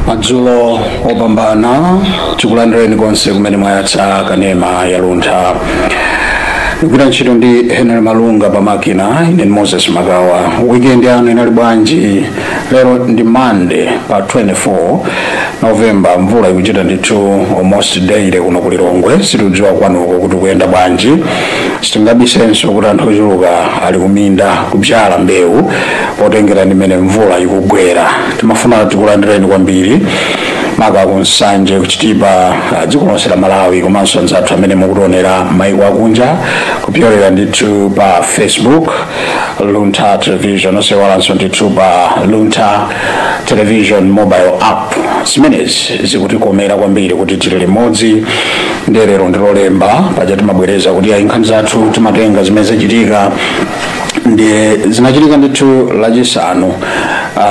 Madzulo opambana, tikulandireni konse kumene mwayatsa kanema ya Luntha. Ndikugwira ntchito ndi Henry Malunga pamakina, ine ndi Moses Magawa. Weekend yanu inali bwanji? Lero ndi Monday pa 24 November. Mvula ikuchita ndithu almost daily kuno ku Lilongwe. Sitikudziwa kwanuko kuti kuyenda bwanji. Sitingabisenso kuti anthu ochuluka ali kuminda kubyala mbewu potengera ndi mmene mvula ikugwera. Timafuna tikulandireni kwambiri, maka ku Nsanje, kuchitipa, dziko lonse la Malawi, komanso anzathu amene mukutionera maiko akunja kupyolera ndithu pa Facebook Luntha Television, osewalanso ndithu pa Luntha Television mobile app. Zimenezi zikutikomera kwambiri kuti tili limodzi. Ndiye lero ndilolemba, paja timabwereza kuti ayi, nkhani zathu timatenga zimene zachitika. Ndiye zinachitika ndithu Lachisanu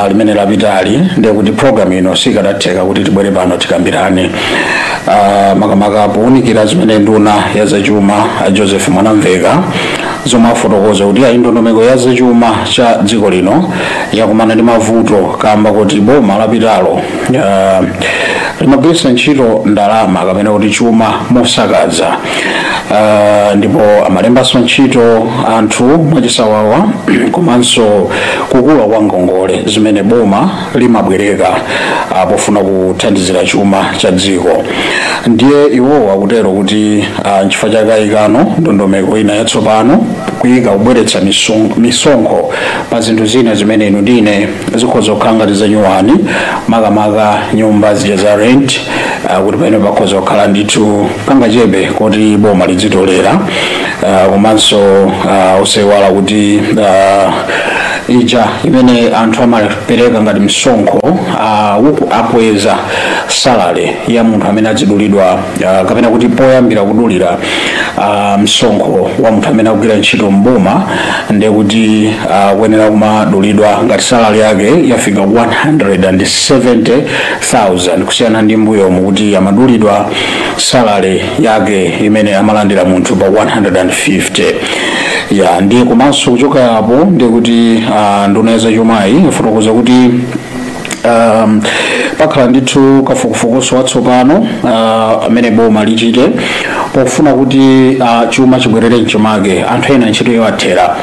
limene lapitali. Ndiye kuti program ino sikadatheka kuti tibwere pano tikambirane, makamaka powunikira zimene nduna ya zachuma Joseph Mwanamveka zomwe afotokoza kuti ayi, ndondomeko ya zachuma cha dziko lino yakumana ndi mavuto kamba kuti boma lapitalo limagwiritsa ntchito ndalama kapena kuti chuma mosakaza, ndipo amalembanso ntchito anthu mwachisawawa, komanso kukula kwa ngongole zimene boma limabwereka pofuna kuthandizira chuma cha dziko. Ndiye iwowo akutero kuti nchifukwa chake ayikano ndondomeko ina yatsopano, kuyika kubweretsa misonkho pa zinthu zina zimene inu ndine zikhoza kukhala ngati zanyuwani, makamaka nyumba zija za rent, kuti pamene pakhoza kukhala ndithu kangachepe kuti boma lidzitolera, komanso osaiwala kuti ija imene anthu amapereka ngati msonkho, uku akweza salary ya munthu amene adzidulidwa, kapena kuti poyambira kudulira msonkho wa munthu amene akugwira ntchito mboma, ndiye kuti kuyenera kumadulidwa ngati salary yake yafika 170,000, kusiyana ndi mbuyomu kuti amadulidwa salary yake imene amalandira munthu pa 150 ya. Ndiye komanso kuchoka apo, ndiye kuti nduna ya zachumayi ifotokoza kuti pakhala ndithu kafukufukuso watsopano amene boma lichite pofuna kuti chuma chibwerere mchimake. Anthu ena ntchito yowathera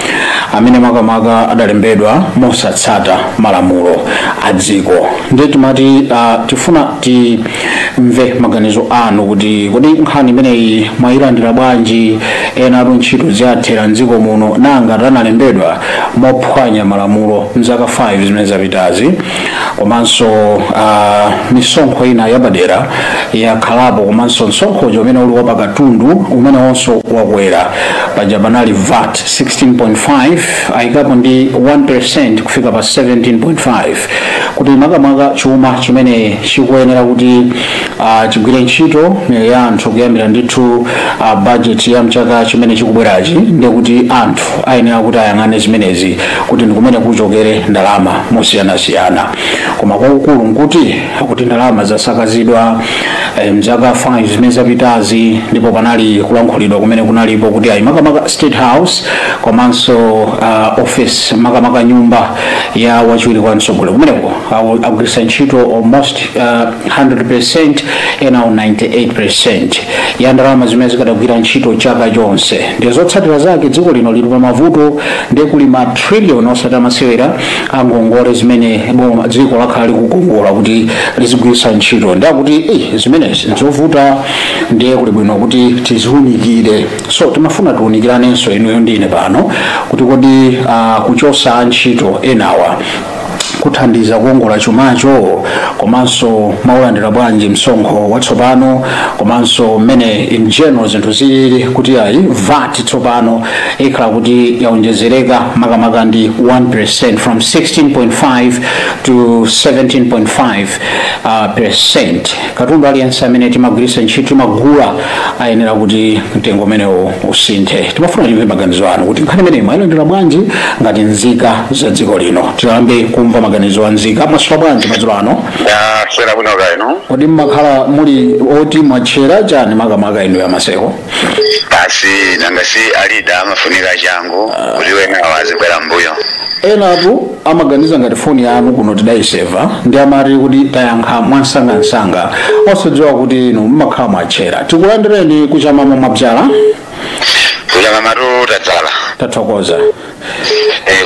amene makamaka adalembedwa mosatsata malamulo a dziko. Ndiye timati tifuna timve maganizo anu kuti kodi nkhani imeneyi mwayilandira bwanji? Ena atu ntchito ziyathera mdziko muno, nanga tanalembedwa mophwanya malamulo mzaka 5 zimene zapitazi. Komanso misonkho ina yapadera yakhalapo, komanso msonkhojo umene uli wapakatundu umene wonso wakwera. Paja panali VAT 16.5, ayikapo ndi 1% kufika pa 17.5, kuti makamaka chuma chimene chikuyenera kuti chigwire ntchito miyoyo ya anthu kuyambira ndithu budget ya mchaka chimene chikubwerachi, ndiye kuti anthu ayenera kuti ayang'ane zimenezi kuti ndikumene kuchokere ndalama mosiyanasiyana. Koma kwakukulu nkuti akuti ndalama zasakazidwa mzaka 5 zimene zapitazi, ndipo panali kulankhulidwa kumene kunalipo kuti ayi, makamaka State House komanso office, makamaka nyumba ya wachiwiri kwa mtsogoleri, kumeneko akugwiritsa ntchito almost 100%, enawo 98% ya ndalama zimene zikadagwira ntchito chaka chonse. Ndiye zotsatira zake dziko lino lili pa mavuto. Ndiye kuli ma trillion osati amasewera angongole zimene boma dziko lakhala likukongola kuti lizigwiritsa ntchito. Ndiye akuti zimenezi nzovuta, ndiye kuli bwino kuti tiziwunikire. So timafuna tiwunikiranenso inuyo ndine pano kuti kodi kuchosa ntchito enawa kuthandiza kuongola chumacho? Komanso maulandira bwanji msonkho watsopano, komanso mmene in general zinthu zilili kuti ayi, VAT tsopano ikhala kuti yaonjezereka makamaka ndi 1% from 16.5 to 17.5 percent. Katundu aliyense amene timagwiritsa ntchito, timagula, ayenera kuti mtengo umenewo usinthe. Timafuna timve maganizo anu kuti nkhani imeneyi mwayilandira bwanji ngati nzika za dziko lino. Tiyambe kumva maganizo a nzika. Mwaswera bwanji madzulo ano? Ndaswera bwino kaino. Kodi mmakhala muli oti mwatchera chani makamaka inu ya Maseko? Basi, nanga si alida amafunika changu kuti wenawo azibwera mbuyo. Enatu amaganiza ngati foni yanu kuno tidayiseva ndi amati kuti tayankha mwansangansanga, osadziwa kuti inu mmakhala mwatchera. Tikulandireni kuchamama mwabzala. Kuchamamatu tadzala. Tathokoza.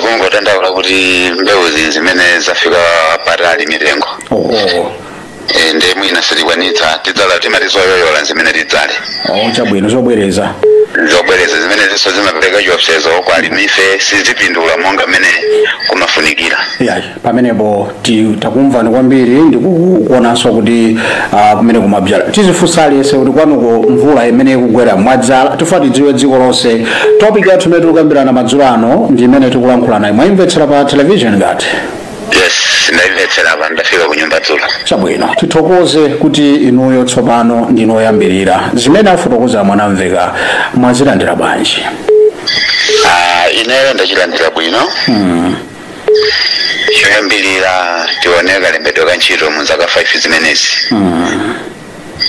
Kungotandaula kuti mbewu zimene zafika patali mitengo. Oho. Nde mwina sitikwanitsa, tidzala timati zoyoyola zimene tidzale. Oh, chabwino, zobwereza. Zobwereza zimene zinso zimapereka chiopsezo kwa alimife, sizipindula monga mmene kumafunikira. Ya, pamenepo takumvani kwambiri ndikuonanso kuti kumene kumabzala tizifunsa aliyense kuti kwanuko mvula imene ikugwera mwadzala, tifuna tidziwe dziko lonse. Topic yathu imene tikukambirana madzulo ano ndi imene tikulankhula nayo. Mwayimvetsera pa television ngati? Yes, ndayimvetsera apa, ndafika ku nyumba dzulo. Chabwino, tithokoze kuti inuyo tsopano ndinoyambirira. Zimene afotokoza Mwanamveka mwazilandira bwanji? Ineyo ndachilandira bwino. Choyambirira tione kalembedwe ka ntchito mu zaka 5 zimenezi.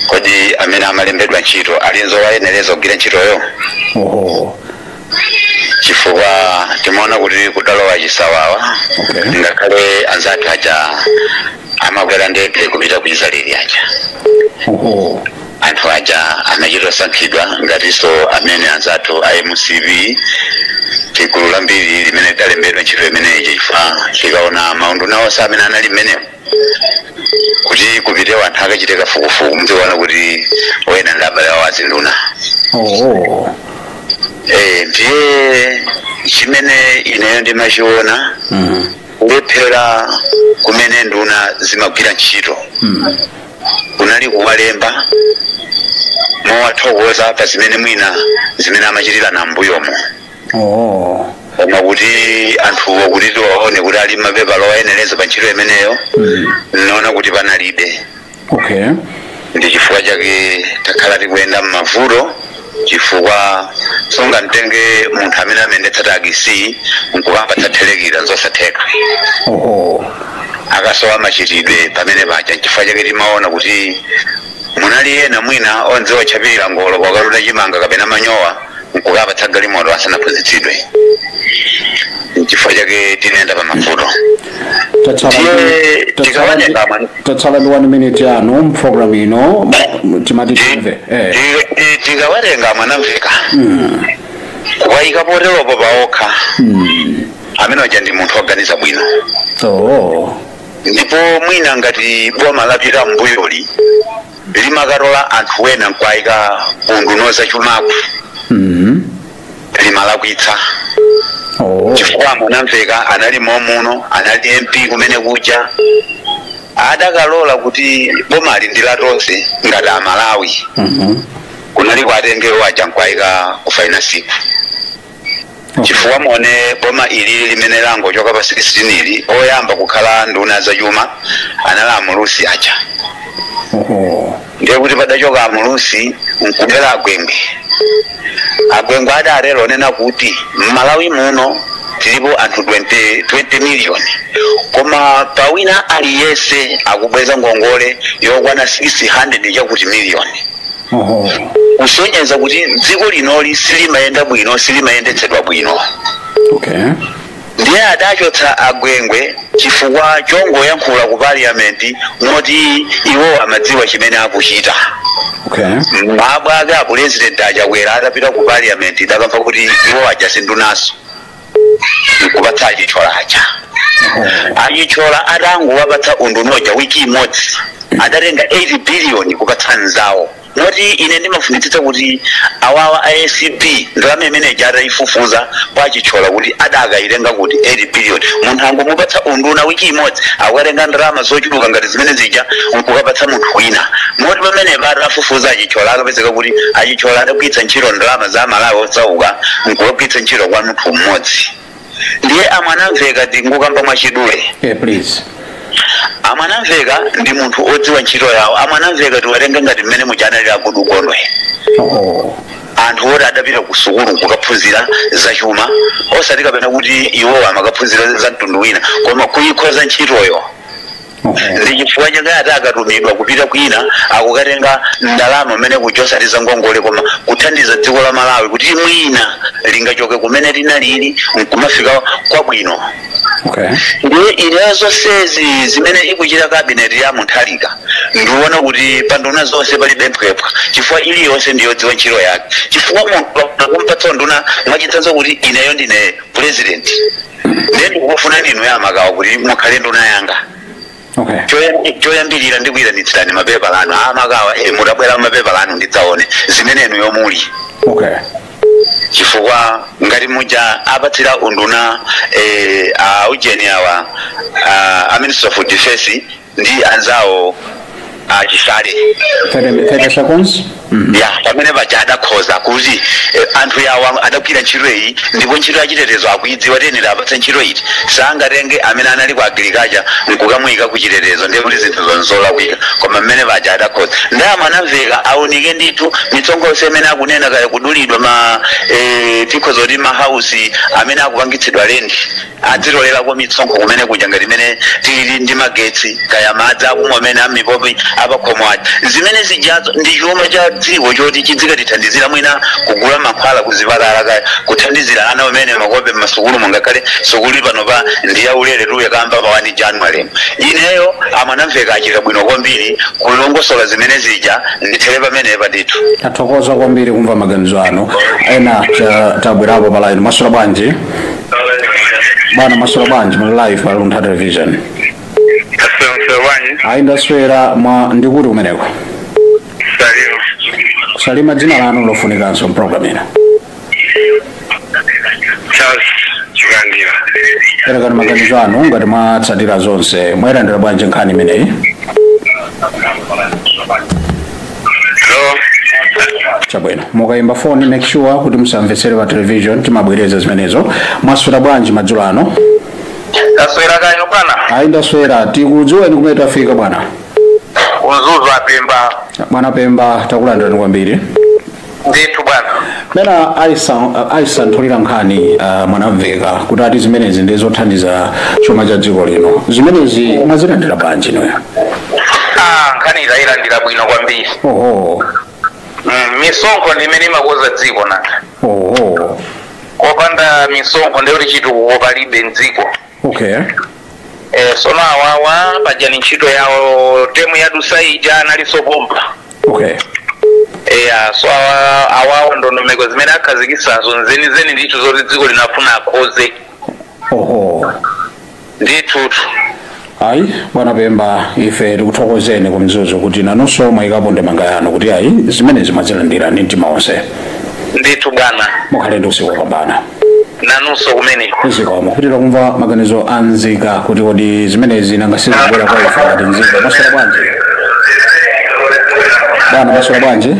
Kodi amene amalembedwa ntchito alinso wayenereza kugwira ntchitoyo? Oho. Chifukwa timaona kuti kudalowa chisawawa. Ngakhale anzathu aja amakwera ndege kupita ku Israeli aja, Oho. anthu aja anachitosankhidwa ngatinso amene anzathu a MCP, tigulu lambiri limene lidalembedwa ntchito imeneyi, chifukwa tikaona maunduna onse amene anali mmenemo kuti kupite anthu akachite kafukufuku, muziona kuti wena ndi abale awo azinduna. Oho. Ndiye chimene ineyo ndimachiona, kulephera kumene nduna zimagwira ntchito kunali kuwalemba mowathokoza pa zimene mwina zimene amachitira na mbuyomo, koma kuti anthuwo kuti tiwaone kuti ali mapepala oyenereza pa ntchito imeneyo, nnaona kuti panalibe. Ndi chifukwa chake takhala tikuyenda m'mavuto, chifukwa sungamtenge munthu amene amayendetsa takisi nkukapatsa thelekira, nzosatheka. Oho. Akasowa machitidwe pamene paja. Nchifukwa chake timaona kuti munali ena mwina onse otchapirira ngolo kwakaluta chimanga kapena manyowa nkukapatsa galimoto asanaphunzitsidwe. Nchifukwa chake tinayenda pa mavuto. Ndiye tikawatenga Tatsala ndi 1 minute yanu mpulogalamu ino, timati timve. Tikawatenga Mwanamveka kuwayika poteropo paokha, amene waja ndi munthu woganiza bwino. Ndipo mwina ngati boma lapita mbuyoli limakatola anthu wena nkuwayika ku zachumako, limalakwitsa, chifukwa Mwanamveka anali momuno, anali MP kumene kuja. Adakalola kuti bomali ndi latonse ngati Amalawi, kunali kuatengero aja nkuwayika ku finance, chifukwa muone boma ili limene langochoka pa 16 ili, oyamba kukhala nduna zachuma anali Amulusi aja. Ndiye kuti padachoka Amulusi nkubwera Agwengwe. Agwengwe adatero onena kuti m'Malawi muno tilipo anthu 20 million, koma pawina aliyense akubweza ngongole yokwana 600 chakuti million, kusonyeza kuti dziko linoli silimayenda bwino, silimayendetsedwa bwino. Ndiye adachotsa Agwengwe chifukwa chongoyankhula ku parliament moti iwo amadziwa chimene akuchita. Mabwa ake apurezidenti Achakwera atapita ku parliament idakamva kuti iwo aja sindunaso, nkupatsa Achithyola aja. Achithyola atangowapatsa undunoja wiki imodzi, adatenga 8 billion kupatsa nzawo. Moti ine ndimafunitsitsa kuti awawa a ACB ndalama imene ija atayifufuza kwa Achithyola kuti adakayitenga kuti 8 billion. Munthu angomupatsa unduna wiki imodzi, akukatenga ndalama zochuluka ngati zimene zija nkukapatsa munthu wina. Moti pamene atafufuza Achithyola, akapezeka kuti Achithyola adagwiritsa ntchito ndalama za Malawi osauka nkukagwiritsa ntchito kwa munthu mmodzi. Ndiye Amwanamveka, ndingokamba mwachidule. Please. Amwanamveka ndi munthu odziwa ntchito yawo. Amwanamveka tiwatenge ngati mmene muchanalira Agudukondwe, anthu oti adapita ku sukulu kukaphunzira zachuma, osati kapena kuti iwowo amakaphunzira za mtundu wina, koma kuyikhoza ntchitoyo. Ndi chifukwa chake ati akatumidwa kupita kwina akukatenga ndalama amene kuchosatiza ngongole, koma kuthandiza dziko la Malawi kuti mwina lingachoke kumene linalili nkumafika kwabwino. Ndiye ine zonsezi zimene ikuchita kabineti ya Mutharika, ndiona kuti panduna zonse palibe mphwepwa, chifukwa iliyonse ndiyodziwa ntchito yake. Chifukwa munthu akumpatsa nduna, mwachitsanzo kuti ineyo ndine president, ndiye ndikufuna inu yamakawa kuti mukhale nduna yanga. Choyambirira ndikuyitanitsirani mapepala anu amakawa, mutabwera mapepala anu ndidzaone zimene inu yomuli. Chifukwa ngati muja apatsira unduna a ujeni awa a Minister of Defense ndi anzawo achisale. 30 seconds. Ya, pamene paja adakhoza kuti anthu yawa adagwira ntchito iyi ndipo ntchito yachitetezo akuidziwa, tiyenera apatse ntchito iti. Sangatenge amene anali ku agriculture nkukamuyika ku chitetezo, ndiye kuti zinthu zonzolakwika. Koma mmene paja adakhoza ndayama anamveka aunike ndithu mitsonkho yonse imene akunena kaya kudulidwa ma tikhoza kuti mahausi amene akupangitsidwa lendi adzitolerako mitsonkho kumene kuja, ngati imene tilili ndi magetsi kaya madzi akumwa amene amipopi apakhomo aja, zimene zijazo ndi chuma cha dziko choti chidzikatithandizira mwina kugula mankhwala kuzipatala kaya kuthandizira ana amene makope mmasukulu, mungakhale sukulu pano pa ndi yaulere tuye kamba pa 1 January. Ineyo amwanamveka achita bwino kwambiri kulongosola zimene zija, ndithere pamenepa ndithu. Tathokoza kwambiri kumva maganizo anu. Ena tabwerapo pa line. Masula bwanji bwana? Masula bwanji? Muli live pa Luntha Television. Bwanji? Ayi, ndaswera. Mwa ndikuti kumeneko? Salima. Salima. Dzina lanu lofunikanso mprogram ina? Charles Chikandira. Perekani maganizo anu ngati mwatsatira zonse. Mwayilandira bwanji nkhani imeneyi? Hello. Chabwino, mukayimba foni make sure kuti musamvetsere pa television, timabwereza zimenezo. Mwaswera bwanji madzulo ano? Taswera kaino bwana. Ayi, ndaswera. Tikudziweni kumene tafika bwana? Unzuzu apemba. Bwana Pemba, takulandirani kwambiri. Ndithu bwana. Mena ayisanthulira nkhani mwanamveka kuti ati zimenezi ndi zothandiza chuma cha dziko lino, zimenezi mwazilandira bwanji inuyo? Ah, nkhani itayilandira bwino kwambiri. Oho. Misonkho ndi imene imakoza dziko nanga. Oho. Kopanda misonkho ndiye kuti chitukuko palibe mdziko. Sono awawa paja ni ntchito yawo, temu yadusa ija analinso pompa. Eya, so awawa ndondomeko zimene akhazikisazo nzenizeni ndithu zoti dziko linafuna akhoze. Oho. Ndithutu. Ayi bwana Pemba, ife tikuthokozeni kumzuzu kuti nanunso mwayikapo ndemanga yanu kuti ayi, zimenezi mwazilandira ndi mtima wonse. Ndithu bwana. Mukhale ndi usiku wopambana. Nanunso kumeneko. Zikomo. Kupitira kumva maganizo a nzika kuti kodi zimenezi nanga sizikubwera kwa ife ngati nzika. Maswera bwanji bwana? Maswera bwanji?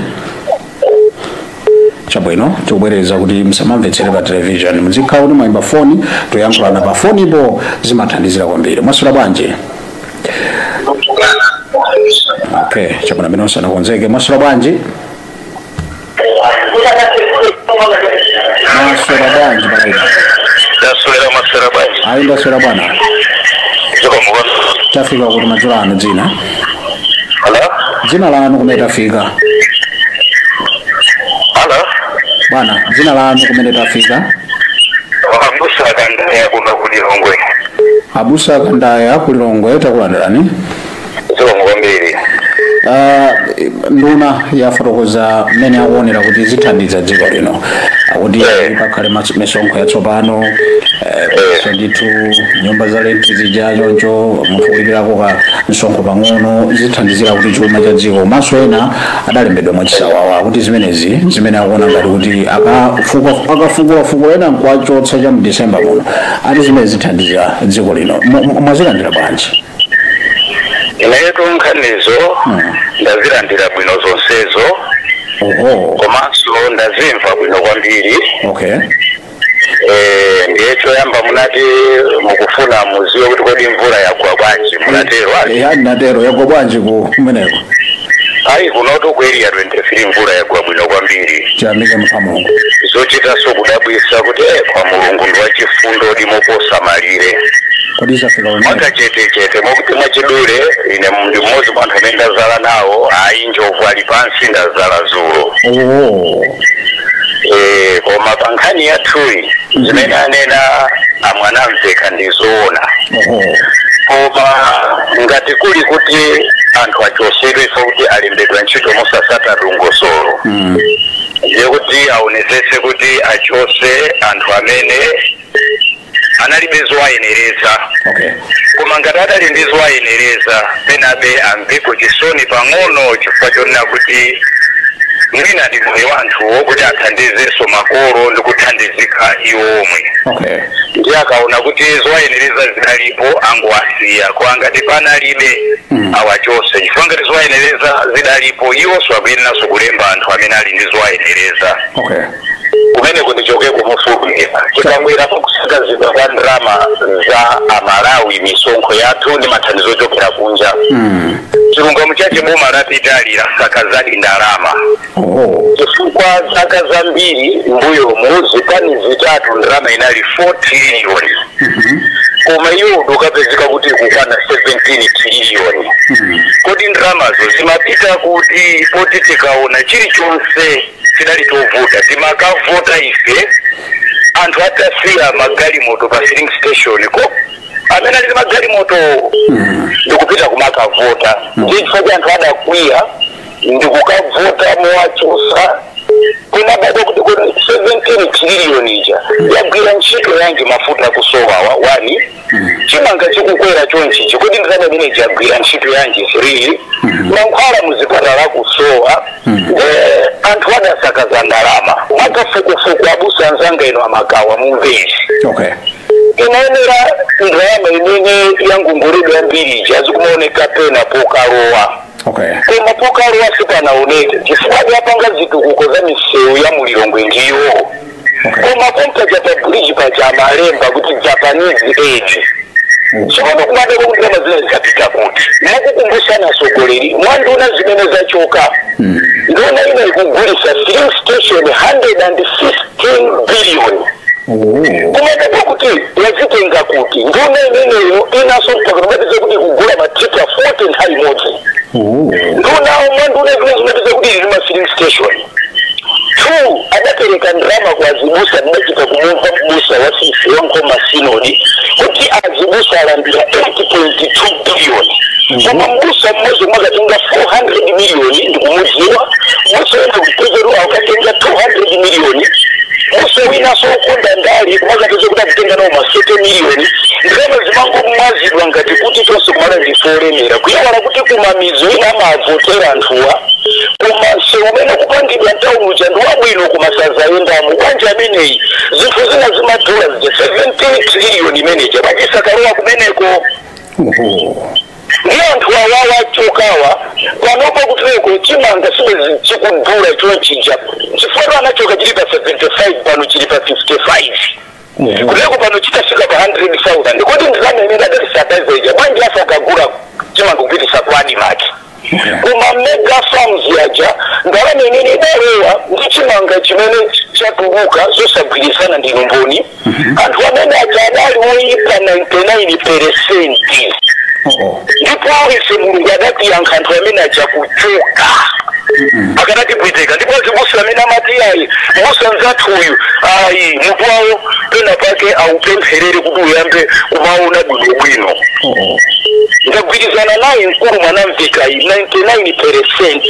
Chabwino, tikubwereza kuti musamamvetsere pa television, muzikhala kuti mwayimba foni, toyankhulana pa fonipo, zimathandizira kwambiri. Maswera bwanji? Okay, chabwino, amene osanakonzeke. Maswera bwanji? Maswera bwanji palaina? Taswera. Maswera bwanji? Ayi, ndaswera bwana. Tafika kuti madzulo ano? Dzina? Hello. Dzina lanu, kumene tafika? Hello. Bwana, dzina lanu, kumene tafika? Abusa Kandaya kuno kulilongwe. Abusa Kandaya kulilongwe, takulandirani. Zikomo kwambiri. Nduna yafotokoza mmene akuonera kuti zithandiza dziko lino, akuti pakhale misonkho yatsopano, so ndithu nyumba za renti zija choncho munthu kulipirako ka msonkho pang'ono, zithandizira kuti chuma cha dziko. Komanso ena adalembedwa mwachisawawa, kuti zimenezi zimene akuona ngati kuti akafukulafuku ena nkuwachotsa cha mu December muno, ati zimene zithandizira dziko lino. Mwazilandira bwanji? Inetu nkhanizo ndazilandira bwino zonsezo. Komanso ndazimva bwino kwambiri. Ndiye choyamba munati mukufuna muziwe kuti kodi mvula yagwa bwanji, munatero ali? Ya, ndinatero. Yagwa bwanji ku kumeneko? Ayi, kunoto ku Area 23 mvula yagwa bwino kwambiri. Chiyamike munthu wa Mulungu. Zochitanso kudabwisa kuti kwa Mulungu ndi wachifundo limoposa malire. Kodi zafika pamene? Mwakachetechete, mokuti mwachidule, ine ndi mmodzi mwa anthu amene ndazala nawo. Ayi, njovu ali pansi, ndazala zulo. Oh. Koma pa nkhani yathuyi, zimene anena amwanamveka ndi zoona. Oho. Koma ngati kuli kuti anthu achosedwe so kuti alembedwa ntchito mosasata dongosolo, ndiye kuti aonesese kuti achose anthu amene analibe zowayenereza. Koma ngati adali ndi zowayenereza, penabe amveko chisoni pang'ono, chifukwa chonena kuti mwina ndi moyo wa anthuwo kuti athandizenso makolo ndi kuthandizika iwo omwe. Ndiye akaona kuti zowayenereza zidalipo, angowasiya. Koma ngati panalibe, awachose, chifukwa ngati zowayenereza zidalipo, iwonso akuyeneranso kulemba anthu amene ali ndi zowayenereza. Kumeneko ndichoke kumufulumira. Tikabwera pakusakazidwa kwa ndalama za Amalawi, misonkho yathu ndi mathandizo ochokera kunja, chilungamo chache, boma lapitali lasakazadi ndalama, chifukwa zaka zambiri mbuyomu zipani zitatu ndalama inali 4 trillion, koma iwo ukapezeka kuti kukwana 17 trillion. Kodi ndalamazo zimapita kuti? Poti tikaona chilichonse chidali chovuta, timakavota ife anthu atasiya magalimoto pa filling station, ko amene ali ndi magalimoto ndikupita kumakavota. Ndi chifukwa cha anthu adakwiya ndikukavota mowachosa. Kunabadwa kuti kodi 17 trillion ija yagwira ntchito yanji? Mafuta kusowawa 1, chimanga chikukwera chonchichi, kuti ndalama imene yagwira ntchito yanji? 3, mankhwala muzipatala kusowa. Nde anthu adasakaza ndalama. Mwakafukufuku, abusa anzanga ino amagawa, mumvezi, inayenera ndalama imene yangunguridwa yambiri ija azikumaoneka pena pokalowa, koma pokalowa sipanaoneke, chifukwa apanga zitukuko za misewu ya mulilongwe ndiyo, koma pompaja pa bridge paja amalemba kuti Japanese aid. Tsopano kumadeko kuti ndalama zina zikapita kuti? Mukukumbusana atsogoleri mwanduna zimene zachoka, nduna ina ikugulisa filling station 116 billion. Kumadeko kuti yazitenga kuti nduna imeneyo? Inaso mpaka kuti kugula matipper 40 nthawi imodzi. Nduna mwanduna zimene zimapeza kuti ili ma filling station 2, adapereka ndalama kwa azibusa. Ndinachita kumumva mbusa wa sisi wa Nkhoma Synod kuti azibusa alandira 8.2 billion, koma mbusa mmodzi mwakatenga 400 million, ndikumudziwa mbusa wina kutezeru akatenga 200 million, mbusa wina sokonda ndali kumakapeza kuti akutenga nawo ma 30 million. Ndalama zimangomwazidwa ngati kuti tonse kumala ndifolemera, kuyawala kuti kumamizi wina amavotera anthuwa, koma msewu umene kupangidwa mtawuni uja ndi wabwino, kumasazayendamo bwanji ameneyi? Zinthu zina zimadula zija, 17 trillion imeneja bachisakalowa kumeneko. Ndiye anthu awawa achokawa panopa kutireko chimanga sibwezi chikudula chonchija, chifukwa anachoka chili pa 75, pano chili pa 55. Kutireko pano chitafika pa 100,000. Kodi ndalama imene adalisakazeja bwanji asakagula chimanga kupitisa kwa ADMARC? Koma mega farms yaja, ndalama imene idalowa ndi chimanga chimene chatuluka zosagwirizana. Ndinu mboni, anthu amene aja adali oyipa 99%. Ndipo ife Mulungu adatiyankha, anthu amene aja kuchoka akanatipweteka. Ndipo azibusa amene amati ayi, mbusa nzathu uyu, ayi, mutu wawo pena pake aupempherere kuti uyambe kumaona bwinobwino. Ndagwirizana naye mkulu Mwanamvekayi 99%.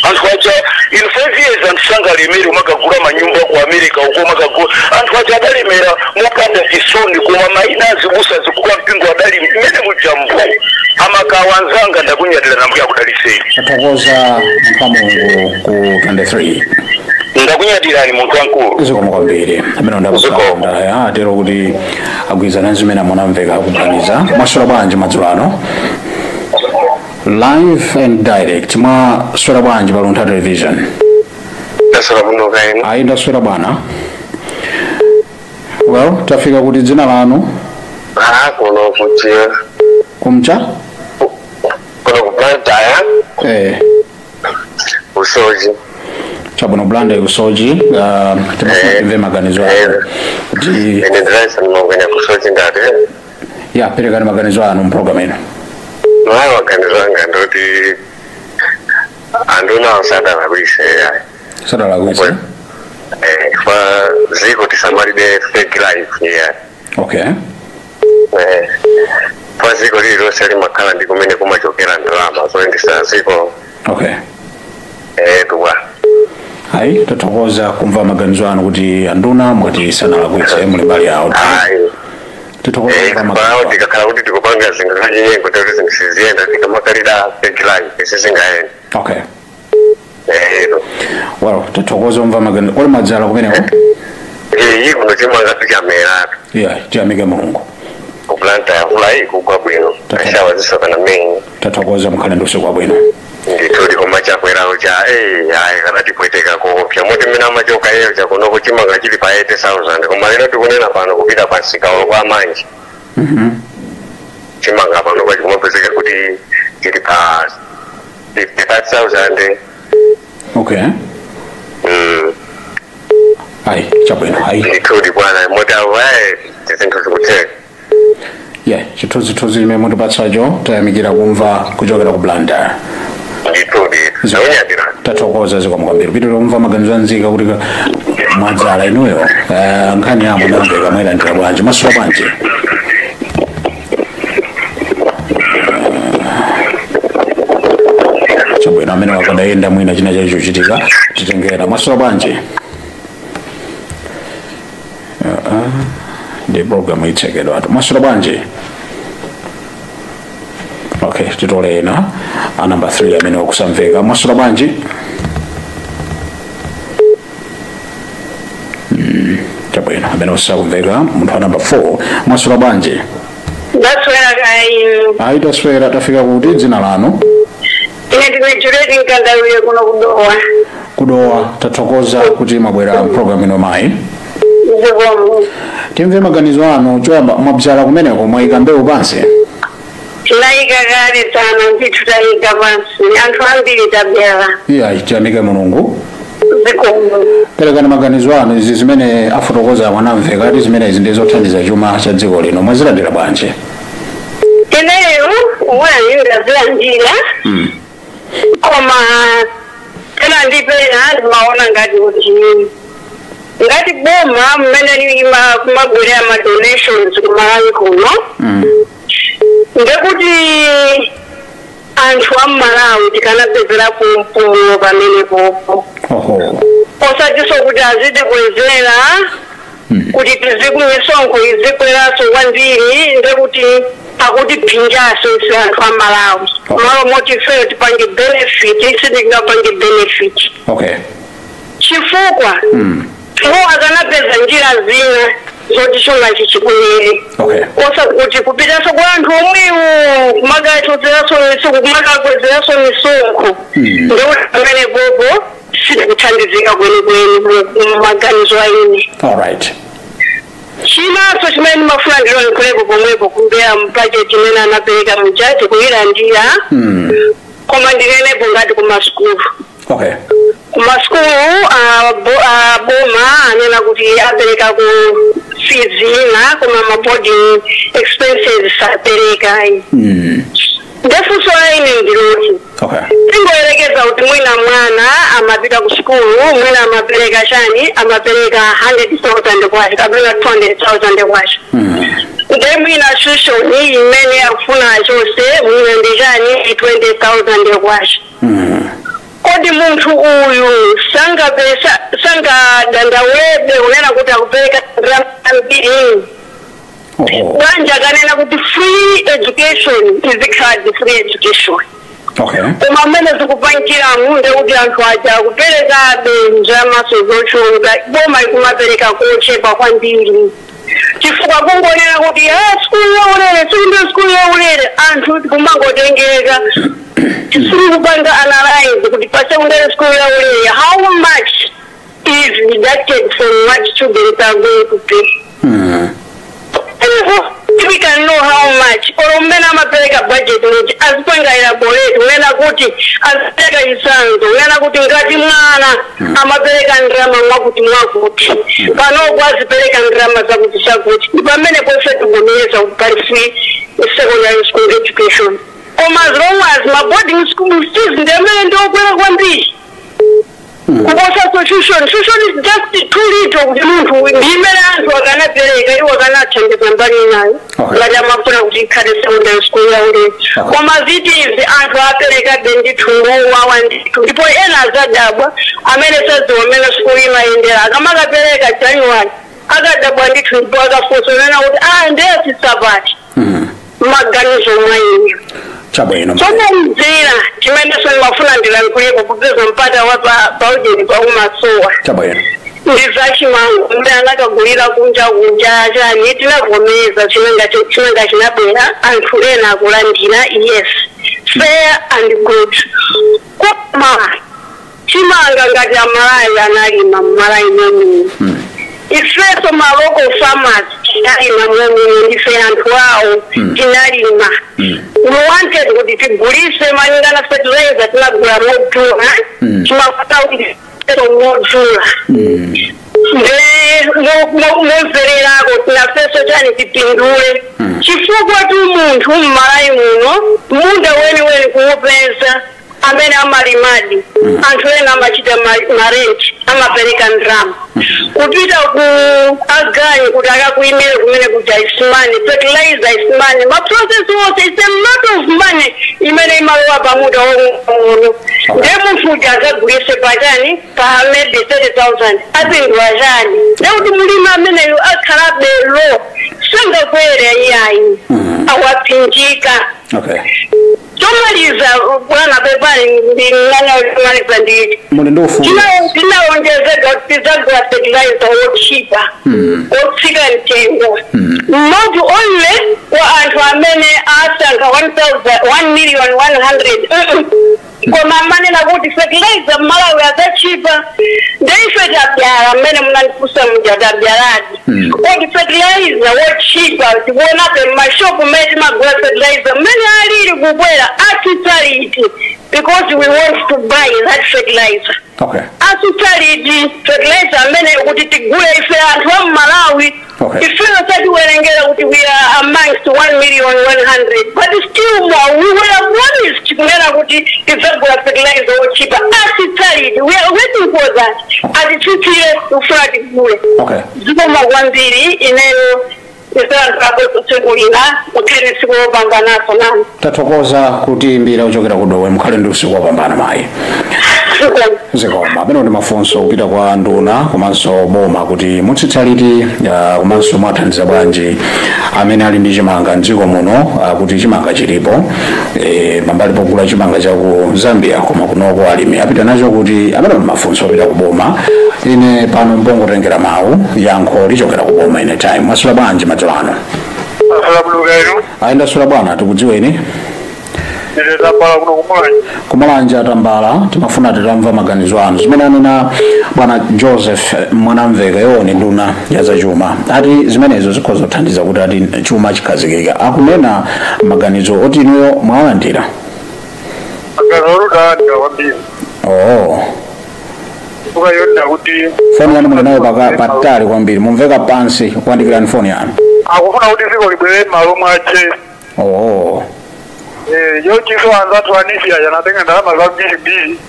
Anthu aja in 5 years, anthu sangalemere umakagula manyumba ku America uko umakagula. Anthu aja adalemera mopanda chisoni, koma maina azibusa zikuka mpingo adali mmene mujambo. Amakawa anzanga, ndakunyadira, nambuya akudaliseni. Tathokoza, munthu wa Mulungu ku 23. Ndakunyadirani, munthu wamkulu. Zikomo kwambiri. Amene Zikomo. ndakupanda atero kuti agwirizana zimene Mwanamveka akuganiza. Mwaswera bwanji madzulo ano? Live and direct, mwaswera bwanji pa Luntha Television? Ndaswera bwino, kaeni? Ayi, ndaswera bwana. Well, tafika kuti, dzina lanu? Ah, kuno kuti Kumcha? Kuno ku Blantyre. Usoji. Chabwino, Blantyre kusoji. Timafuna timve maganizo anu kuti Ine ndiraisa ndimangwenya kusoji ngati. Ya, perekani maganizo anu mpulogalamu ino. Mayi, maganizo anga ndoti anduna sadalakwise ayi. Sadalakwise. Kwa ziko tisamalide fake life ya. Kwa ziko lililonse limakhala ndi kumene kumachokera ndalama zoyendesa ziko. Tuwa. Ayi, tathokoza kumva maganizo anu kuti anduna mwati sanalakwitse, muli mbali yawo. Ayi. Tithokoza kumva maganizo Kwawo anu. Tikakhala kuti tikupanga zinthu zachinyengo, toti zinthu siziyenda. Tikamakalira fake life sizingayenda. Well, tathokoza kumva maganizo. Kodi mwadzala kumeneko? Iyi kuno chimanga tichameratu. Yeah, tiyamike Mulungu. Ku Blantyre mvula iyi kugwa bwino, ashawa zisokana menyi. Tathokoza, mukhale ndi usiku wabwino. Ndithudi, koma chakwerawo cha ayi kanatipweteka koopsa, moti mmene amachoka iyeyo chakunoko chimanga chili pa 80,000, koma lero tikunena pano kupita pa msikawo kwa manji chimanga pano pachikumapezeka kuti chili pa 55,000. Ayi, chabwino, ayi. Ndithudi bwana, moti awo ayi zinthu zikutheka. Yeah, chithunzithunzi chimene mutipatsacho tayamikira kumva kuchokera ku Blantyre. Ndithudi, naunyadira. Tathokoza, zikomo kwambiri. Pitira kumva maganizo anzika kuti mwadzala inuyo. Nkhani yamo namveka, mwayilandira bwanji? Mwaswera bwanji? Chabwino, amene wakadayenda mwina china chacho chitika titengera. Mwaswera bwanji? Ndi program itsekedwa atu. Mwaswera bwanji? Okay, titole ena a number 3 amene wakusamveka. Mwaswera bwanji? Chabwino, amene osakumveka. Munthu wa number 4, mwaswera bwanji? Ndaswera kainu. Ayi, taswera. Tafika kuti? Dzina lanu? Ine ndine Juliet Nkandawire kuno kudowa. Kudowa. Tathokoza kuti mwabwera program ino, mayi. Zikomo. Timve maganizo anu. Choyamba, mwabzala kumeneko? Mwayika mbewu pansi? Tinayika kale tsana ndithu, tayika pansi, anthu ambiri tabyala. Iya, tiyamike Mulungu. Zikomo. Perekani maganizo anu. Izi zimene afotokoza mwanamveka ati zimenezi ndi zothandiza chuma cha dziko lino, mwazilandira bwanji? Ineyo wani ndazilandira, koma pena ndi pena ndimaona ngati kuti ngati boma mmene kumagulira ma donations kumalawi kuno, ndekuti anthu am'Malawi tikanapezerapo mpumulo pamenepopo, osatinso kuti azitikwezera kuti tizikumisonkho izikweranso kwambiri, ndekuti akutiphinjaso ife anthu amalawi. Malo moti ifeyo tipange benefit, sitingapange benefit, chifukwa iwo akanapeza njira zina zoti chuma chichikwere, osa kuti kupitanso kwa anthu omwewo kumakachotseranso misonkho, kumakakwezeranso misonkho, ndekuti pamene popo sitikuthandizika kwenikweni mumaganizo aine. Chinanso chimene ndimafuna ndilonkhulepo pomwepo kumbeya mbudget imene anapereka mjaji kuyilandira, koma ndinenepo ngati kumasukulu. Kumasukulu boma anena kuti apereka ku fees ina, koma ma boarding expenses sapereka. Ndefunso ine ndiloti, tingoyerekeza kuti mwina mwana amapita ku sukulu, mwina amapereka chani, amapereka 100,000 kwacha kapena 200,000 kwacha, nde mwina tuition imene akufuna chose mwina ndi chani, 20,000 kwacha. Kodi munthu uyu sangapesa sangadandaulebe kunena kuti akupereka ndalama ambiri? Banja akanena kuti free education, izikhala free education, koma mmene zikupangiramu ndekuti anthu aja akuperekabe ndalamaso zochuluka, boma ikumapereka kochepa kwambiri, chifukwa kungonena kuti sukulu yaulere, sukulu sukulu yaulere, anthu kumangotengeka. Sikupanga analyze kuti pa secondary school yaulere how much is deducted from what students are going to pay. We can know how much or mmene amapereka budget muti azipanga elaborate unena kuti azipereka chitsanzo, unena kuti ngati mwana amapereka ndalama mwakuti mwakuti, panopo azipereka ndalama zakuti zakuti, ndi pamene ife tikuvomereza kuti pali free secondary school education. Koma as long as ma boarding school fees ndi amene ndiokwera kwambiri kuposa tuition, tuition is just too little kuti munthu ndi imene anthu akanapereka, iwo akanathandiza mbali inayo ngati amafuna kuti ikhale secondary school yaulere. Koma ziti izi anthu apereka ndithu ngowawa ndithu, ndipo ena azadabwa amene sadziwa mmene sukulu imayendera, akamakapereka January akadabwa ndithu, ndipo akafunsa unena kuti ah, ndiye sisapati maganizo mwa ine. Chabwino. Chomalizira chimenenso ndimafuna ndilankhulepo kupeza mpata wa paujeni paumasowa. Chabwino. Ndi zachimanga mbe anakagulira kunja kunja chani, tinavomereza chimanga chinabwera, anthu ena akulandira, yes, fair and good. Koma chimanga ngati Amalawi analima mmalawi momwe, ifeso ma local farmers tinalima momwe, ndife anthu awo, tinalima. We wanted kuti tigulise malingana fertilizer tinagula modula, chimafuna kuti modula nde momvererako tinafeso chani tipindule, chifukwa tu munthu mmalawi muno munda weniweni kuupeza amene amalimadi, anthu ena amachita ma rent, amapereka ndalama kupita ku aganyu kuti akakuimire kumene kuja is money, fertilizer is money, ma process wonse is a lot of money imene imalowa pamuda wong'ono. Nde munthu uja akagulise pachani pa maybe 30,000 apindula chani? Ndekuti mulimi ameneyo akhalabe low, sangakwere iyayi, awaphinjika. Chomaliza bwana, pepani, ndinanamaliza nditi Muli ndi ufulu. Tinalonjezedwa kuti tidzagula fertilizer wochipa, wotsika mtengo, not only kwa anthu amene asankha 1 million 100, koma amanena kuti fertilizer Malawi adzachipa. Ndeife tabyala mmene munandifunsa muja, tabyaladi kodi fertilizer wochipa tikuonabe mmashopu mmene timagula fertilizer mmene alili kukwera, atsitsa liti? Because we want to buy that fertilizer. Atsitsa liti fertilizer amene kuti tigule ife anthu a Mmalawi? Ifeyo satiwerengera kuti we are amongst 1 million 100, but still more we were promised kunena kuti tidzagula fertilizer wochipa. Atsitsa liti? We are waiting for that. Atitsitsire, tikufuna tigule. Zikomo kwambiri, ineyo ndisalankhulapo tsiku lina. Mukhale tsiku lopambanaso nani. Tathokoza kutiimbira kuchokera ku Dowe, mukhale ndi usiku wopambana mayi. Zikomo. Amene ndi mafunso kupita kwa nduna komanso boma kuti mutsitsa liti, komanso mwathandiza bwanji amene ali ndi chimanga mdziko muno, kuti chimanga chilipo pambali pogula chimanga cha ku Zambia, koma kunoko alimi apita nacho kuti? Amene ndi mafunso opita ku boma. Ine pano mbongotengera mawu, yankho lichokera ku boma. Ine time. Mwasula bwanji madzulo ano? Asalamu. Ayi, ndasula bwana, tikudziweni? Ine Tambala kuno kuMulanje. KuMulanje Atambala, timafuna titamva maganizo anu zimene anena bwana Joseph Mwanamveka, iwo ni nduna ya zachuma, ati zimenezo zikhoza kuthandiza kuti ati chuma chikhazikika. Akunena maganizo oti inuyo mwawalandira? Maganizo oludalandira kwambiri. Oh. Chifukwa yonena kuti Foni yanu muli nayo patali kwambiri, mumveka pansi, kuyandikirani foni yanu. Akufuna kuti dziko libwere m'malo mwache. Oh. Yochiso anzathu a NEEF aja anatenga ndalama zambirimbiri,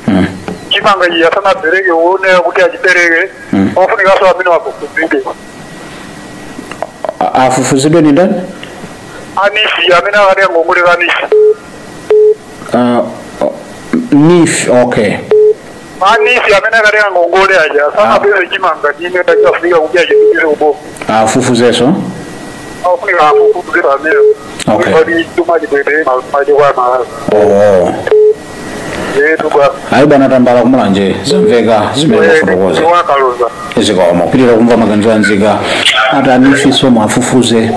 chimanga ichi asanapereke, uonera kuti achipereke, ofunikanso amene wafufuzidwe. Afufuzidwe ni ndani? A NEEF amene akatenga ngongole za NEEF. NEEF, okay. A NEEF amene akatenga ngongole aja asanapeze chimanga chine tachafunika kuti achipitire kuboma. Afufuzenso. Ofunika afufuzidwe amene kuti chuma chibwere m'malo mwache kwa Malawi. Oh. Yetu bwana. Ayi bwana Tambala kuMulanje, zamveka zimene mwafotokoza. Wakaloza. Zikomo. Kupitira kumva maganizo anzika, ati a NEEF so mwafufuze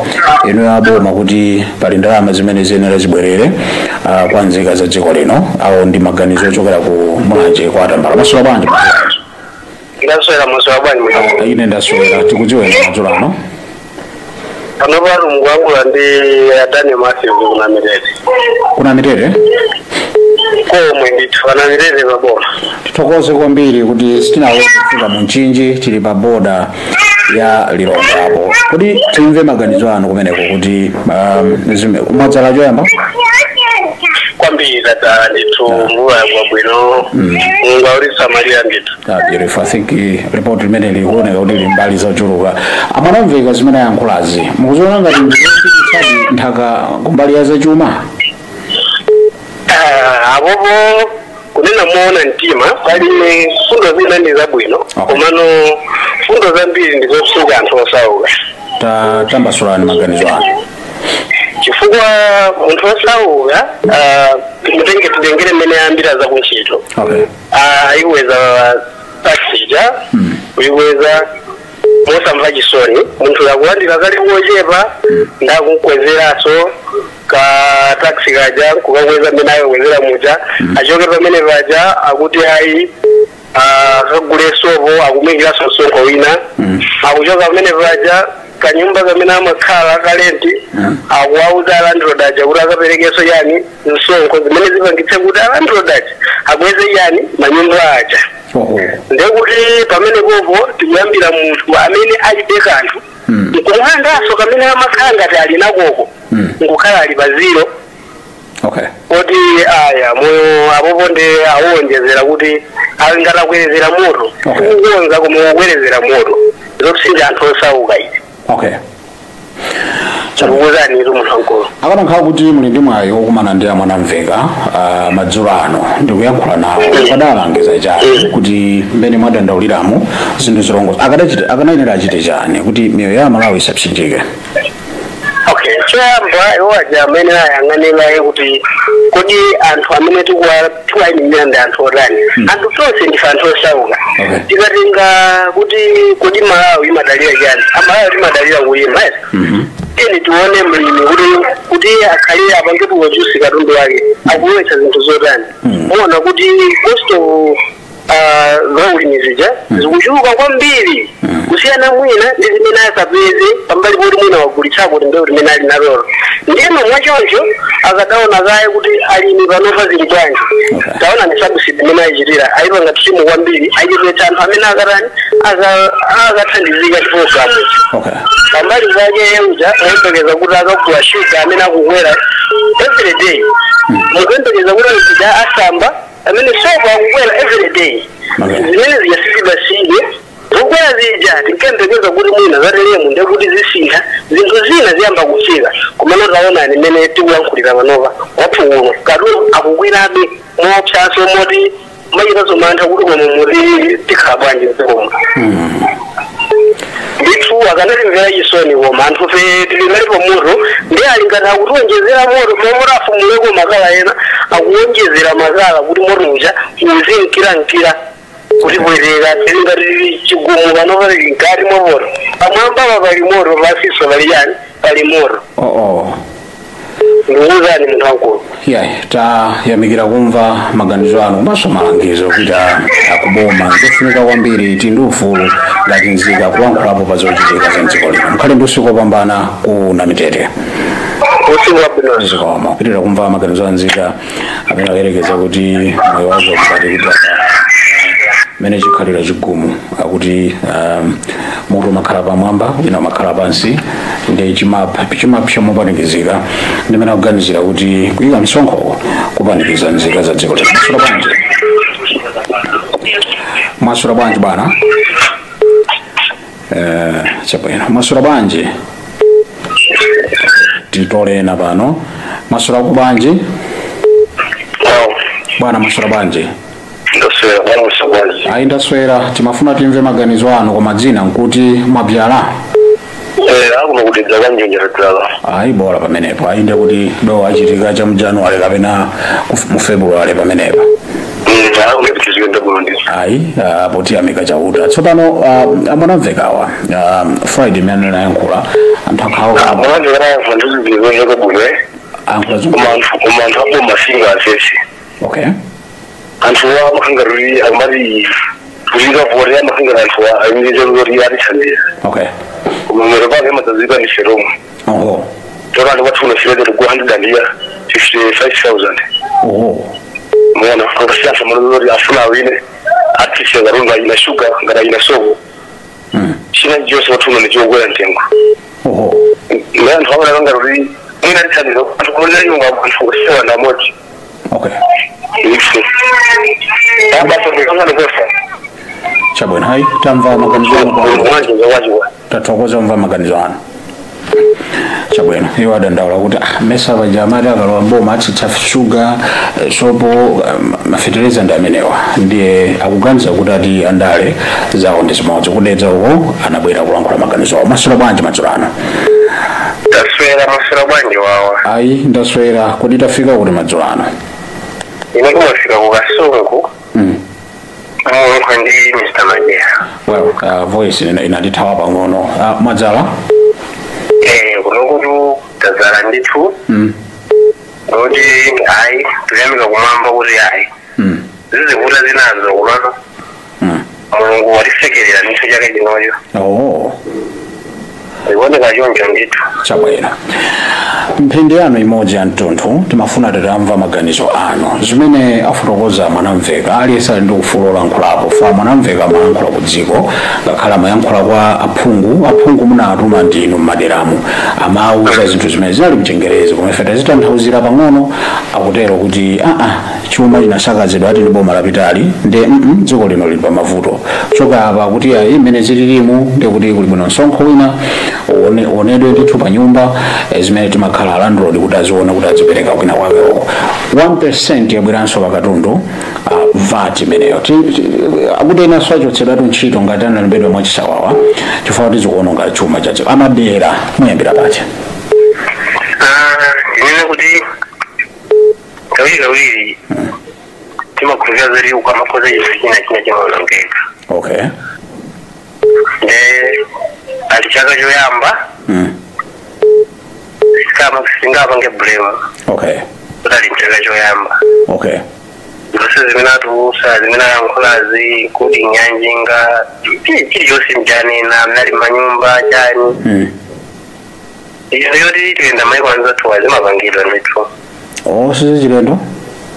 inu aboma kuti pali ndalama zimene ziyenera zibwerere kwa nzika za dziko lino. Awo ndi maganizo ochokera ku Mulanje kwa Tambala. Masula bwanji? Ndaswera, mwaswera bwanji? Ine ndaswera, tikudziweni madzulo ano? Pano mukuyankhula ndi Adani Matthews kuna Mitete. Kuna Mitete? Komwe ndithu, ana Mitete paboma. Tithokoze kwambiri kuti sitinalowe kufika mu Mchinji, tili pa boda ya Lilongwe apo. Kuti timve maganizo anu kumeneko kuti mwadzala choyamba? Kwambiri tadzala ndithu, mvula yagwa bwino, Mulungu autisamalira ndithu. Ah, beautiful. I think report limene likuoneka kuti lili mbali zochuluka. Amanamveka zimene ayankhulazi, mukuziona ngati ndizopititsadi nthaka kumbali ya zachuma? Ah, apopo kunena moona mtima, pali fundo zina ndi zabwino, komano fundo zambiri ndizotsuka anthu osauka. Tambasulani maganizo anu. Chifukwa munthu osauka, mutenge titengere mmene ayambira za kuntchito. Ayikweza tax ija, kuyikweza mosamva chisoni, munthu akulandira kali kochepa, ndakukwezeraso ka tax kaja kukakweza mmene akakwezera muja, achoke pamene paja akuti ayi akagule sopo, akumikiraso msonkho wina, akuchoka pamene paja kanyumba kamene amakhala kalenti, akuwauza alandlord aja kuti akaperekenso yani msonkho, zimene zipangitse kuti alandlord aja akweze yani manyumba aja. Ndekuti pamene popo tikuyambira munthu amene alibe kanthu, nkumulandanso kamene amakhala ngati ali nakoko, nkukhala ali pa zero. Kuti aya moyo apopo ndi awonjezera kuti ngati akwerezera moto, kukonza koma kukwerezera moto zopsinja anthu osauka izi. Chakukuzani itu munthu wankulu. Akanakhala kuti muli ndi mwayi wokumana ndi amwanamveka madzulo ano ndikuyankhula nawo, akadalangiza chani kuti mmene mwadandauliramo zinthu zilongozo, akanayenera achite chani kuti miyoyo ya Malawi isapsinjike? Okay, choyamba iwo aja amene ayang'anira kuti kodi anthu amene tikuwayimirira ndi anthu otani? Anthu tonse ndife anthu osauka. Tikatenga kuti kodi Malawi imadalira chani? Amalawi timadalira kulima. Tiyeni tione mlimi kuti akhale apange produce katundu wake, akulowetsa zinthu zotani. Muona kuti cost of zaulimi zija zikuchuluka kwambiri kusiyana mwina ndi zimene asapeze pambali poti mwina wagulitsako kuti mbewu limene ali nalolo. Ndiyeno mwachoncho akadaona kaye kuti alimi panopa zili bwanji. Taona ni subsidy imene ayichitira, ayipanga trim kwambiri, ayichepetsa anthu amene akatani akathandizika ndi program. Pambali pake uja muyembekeza kuti akagula shuga amene akukwera every day, mukuyembekeza kuti uja asamba amene sopo akukwera every day. Zimene zija sizidasinthe, zokwera zija tinkayembekeza kuti mwina zateremu ndekuti zisintha, zinthu zina ziyamba kutsika, komano taonani mmene tikuyankhulira panopa wathu uno katundu akukwerabe moopsanso moti machitaso mantha kuti koma muti tikhala bwanji mdzikomo. Ndithu akanatimvera chisoni, koma anthu fe tili nalipo moto, ndi ali ngati akutiwonjezera moto, momwe afumuleko makala ena akuwonjezera makala kuti moto uja uzinkirankira kutipweteka. Tili ngati chigumu panopa, tili mkati mwa moto, pamwamba pa pali moto, pansinso pali chani, pali moto. Ndikuwuzani munthu wankulu. Yeah, tayamikira kumva maganizo anu komanso malangizo kupita akuboma. Nzofunika kwambiri, tili ndi ufulu ngati nzika kulankhulapo pa zochitika za mdziko lino. Mukhale ndi usiku wopambana ku Namitete. Usiku wabwino. Zikomo. Kupitira kumva maganizo a nzika amene akuyerekeza kuti moyo wake ukati kuti mene chikhalira chigumu, akuti mutu umakhala pamwamba, wina umakhala pansi, ndi chimapsa mopanikizika, ndimene akuganizira kuti kuyika msonkho kupanikiza nzika za dziko lino. Mwasula bwanji? Mwasula bwanji bwana? Chabwino. Mwasula bwanji? Titole ena pano. Mwasula ku bwanji? Bwana, mwasula bwanji? Ndaswera bwana, usabwanji? Ayi, ndaswera. Timafuna timve maganizo anu, koma dzina nkuti mwabyala? Akuno kudedza kanjenje tadzala. Ayi, bola pamenepo. Ayi, ndiye kuti do achitika cha mu January kapena mu February pamenepa. Akuno kutiziyenda bwino ndithu. Ayi, potiyamika Chauta. Tsopano amwanamvekawa Friday imene anayankhula, anthu akhawo Amwanamveka ndiziziyenda bwino. Ayankhula Koma anthu aboma singa asese. Anthu amafunga kuti akumati kuchita vote, amafunga anthu ayinjira kuti atithandiza. Kumumero pake matazika ni seromu. Oho. Tora ndi watu unafirede ku 155,000. Oho. Mwana kwa siasa mwanzo afuna wine atise garunga ina shuga ngara ina sobo. China jose watu unajogwera ntengo. Oho. Mwana hawana ngara ri mwina ritanizo atukolera yunga abantu kusewa na moji. Okay. Chabwino hai tamva maganizo ano. Tathokoza mva maganizo ano. Chabwino iwo adandaula kuti mesa pajamati akalowa mboma atsitsa shuga sopo mafetereza ndi amenewa ndiye akuganiza kuti ati andale zawo ndi zimodzi kudedza uko anabwera kulankhula maganizo awo. Maswera bwanji madzulo ano? Taswera maswera bwanji wawa. Ayi ndaswera kuti tafika kuti madzulo ano. Ine kumafika ku Kasungu. Ndi Mr. Majera. Well, voice inatithawa pang'ono. Mwadzala? Kunokutu tadzala ndithu. Kuti ayi tuyamika kumwamba kuti ayi. Zizivuta zinazo kumano. Mulungu watisekerera ndithu chaka chinocho. Oh. Ikuoneka choncho ndithu. Chabwino. Mphindi yanu imodzi ya mtunthu timafuna titamva maganizo anu zimene afotokoza Mwanamveka. Aliyense ali ndi ufulu olankhulapo. Fa Mwanamveka amayankhula ku dziko ngakhale amayankhula kwa aphungu. Aphungu munatuma ndinu m'maderamu amauza zinthu zimene zinali mchengerezi koma ife tazitanthauzira pang'ono. Akutero kuti chuma chinasakazidwa ati ndi boma lapitali ndi dziko lino lili pamavuto. Choka apa kuti ayi mmene zililimu ndi kuti kuli bwino msonkho wina uonedwe ndithu pa nyumba zimene timakhala landlord kuti aziona kuti azipereka kwina kwake uko. 1% yabweranso pakatundu VAT imeneyo akuti enanso achotsedwatu ntchito ngati analembedwa mwachisawawa chifukwa kuti zikuononga chuma chacho. Amadera muyambira pacha. Ndinene kuti kawirikawiri timakhulupirira zoti ukamakhoza chinthu china china chimaonongeka. Okay. Nde ali chaka choyamba singapange blame. Okay. Kuti ali chaka choyamba. Okay. Zonse zimene atiusa zimene ayankhulazi kuti nyanjinga chilichonse mchanena mnali manyumba chani. Izo yoti tiyenda maiko anzathu azimapangidwa ndithu. Oh, sizachilendo?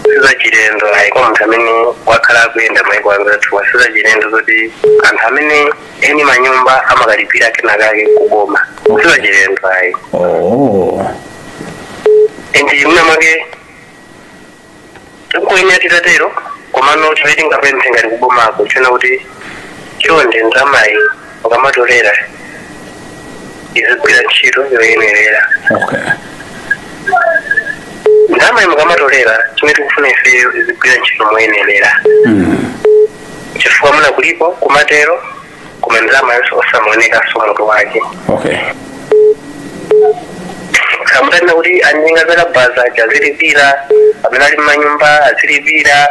Sizachilendo ayi kwa munthu amene wakhala akuyenda maiko anzathu sizachilendo zoti anthu amene eni manyumba amakalipira kenakake kuboma. Sizachilendo ayi. Oh. Endi mna mwake tikuyenera titatero komano chimene tingapemphe ngati kubomako chona kuti chonde ndalamayi ukamatolera izigwira ntchito yoyenerera. Okay. Ndalamayi mukamatolera chimene tikufuna ifeyo izigwira ntchito moyenerera. Chifukwa muna kulipo kumatero koma ndalama yonse osamaonekanso mutu wake. Okay. Kamutanena kuti anjinga zakabaza azilipira amene ali m'manyumba azilipira